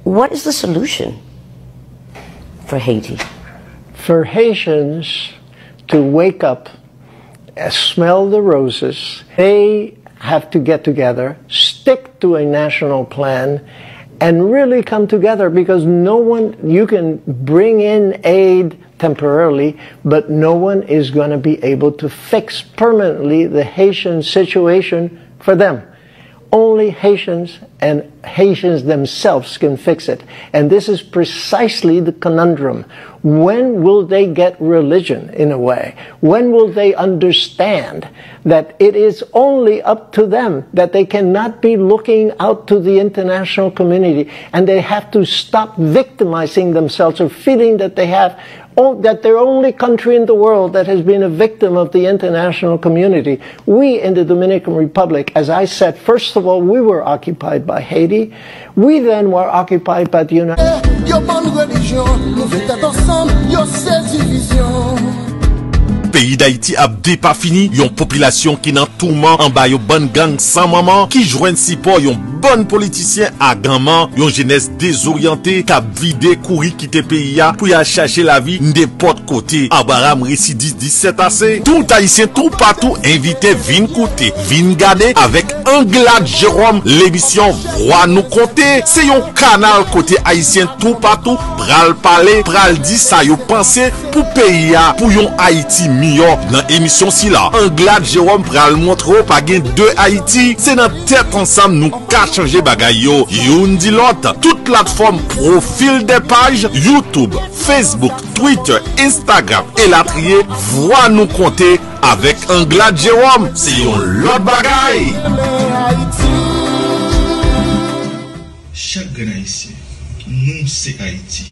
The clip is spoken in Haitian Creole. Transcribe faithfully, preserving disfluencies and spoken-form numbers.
What is the solution for Haiti? For Haitians to wake up, uh, smell the roses, they have to get together, stick to a national plan, and really come together, because no one, you can bring in aid temporarily, but no one is going to be able to fix permanently the Haitian situation for them. Only Haitians and Haitians themselves can fix it. And this is precisely the conundrum. When will they get religion, in a way? When will they understand that it is only up to them, that they cannot be looking out to the international community, and they have to stop victimizing themselves or feeling that they have oh, that their only country in the world that has been a victim of the international community. We in the Dominican Republic, as I said, first of all, we were occupied by Haiti. We then were occupied by the United Yo ban nou relijyon, nou vle tèt ansanm, yo se divizyon. Peyi Dayiti ap depafini, yon popilasyon ki nan touman anba yon bann gang san manman, ki jwenn sipò yon bann politisyen aganman, yon jenès dezoryante k ap vide kouri kite peyi a pou y al chache lavi nenpòt kote. Abraham Residis di sètase. Tout Ayisyen toupatou envite vin koute, vin gade avèk Anglade Jerome, lemisyon Vwa Nou Konte. Se yon kanal kote Ayisyen toupatou pral pale, pral di sa yo panse pou peyi a, pou yon Ayiti miyò. Nan emisyon sila, Anglade Jerome pral montre w pa gen de Ayiti. Se nan tèt ansanm nou ka chanje bagay yo. Youn di lòt, tout platfòm pwofil de paj, YouTube, Facebook, Twitter, Instagram, elatriye, Vwa Nou Konte avèk Anglade Jerome. Se yon lòt bagay! Chak grenn Ayisyen, nou se Ayiti.